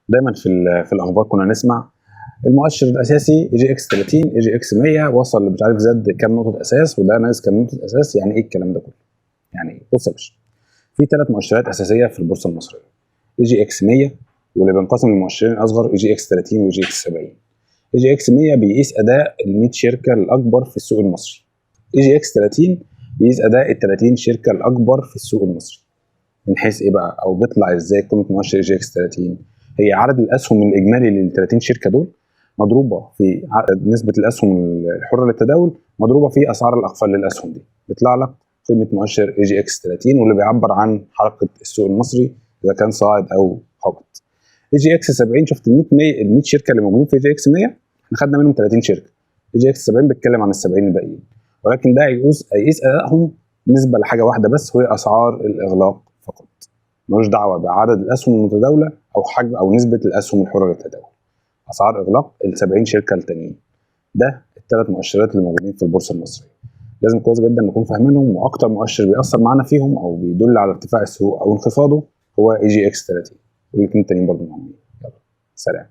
دايما في الاخبار كنا نسمع المؤشر الاساسي EGX 30، EGX 100 وصل مش عارف زاد كام نقطة اساس، وده ناقص كام نقطة اساس. يعني ايه الكلام ده كله؟ يعني ايه؟ بص يا باشا، في ثلاث مؤشرات اساسية في البورصة المصريه: EGX 100، واللي بينقسم لمؤشرين اصغر، EGX 30 و EGX 70. EGX 100 بيقيس اداء ال 100 شركة الاكبر في السوق المصري. EGX 30 بيقيس اداء ال 30 شركة الاكبر في السوق المصري. من حيث ايه بقى؟ او بيطلع ازاي قيمة مؤشر EGX 30؟ هي عدد الاسهم الاجمالي لل 30 شركة دول مضروبة في نسبه الاسهم الحرة للتداول مضروبة في اسعار الاقفال للاسهم دي، بيطلع لك قيمة مؤشر EGX 30، واللي بيعبر عن حركة السوق المصري اذا كان صاعد او هابط. EGX 70، شفت ال 100، ال 100 شركة اللي موجودين في EGX 100، احنا خدنا منهم 30 شركه. EGX 70 بيتكلم عن ال 70 الباقيين، ولكن ده هيقيس ادائهم بالنسبة لحاجة واحدة بس، وهي اسعار الاغلاق فقط. ملوش دعوه بعدد الاسهم المتداولة او حجم او نسبه الاسهم الحرة للتداول. اسعار اغلاق ال 70 شركة التانيين. ده الثلاث مؤشرات اللي موجودين في البورصة المصرية. لازم كويس جدا نكون فاهمينهم، واكتر مؤشر بيأثر معانا فيهم او بيدل على ارتفاع السوق او انخفاضه هو EGX 30، والاثنين التانيين برضه مهمين. يلا سلام.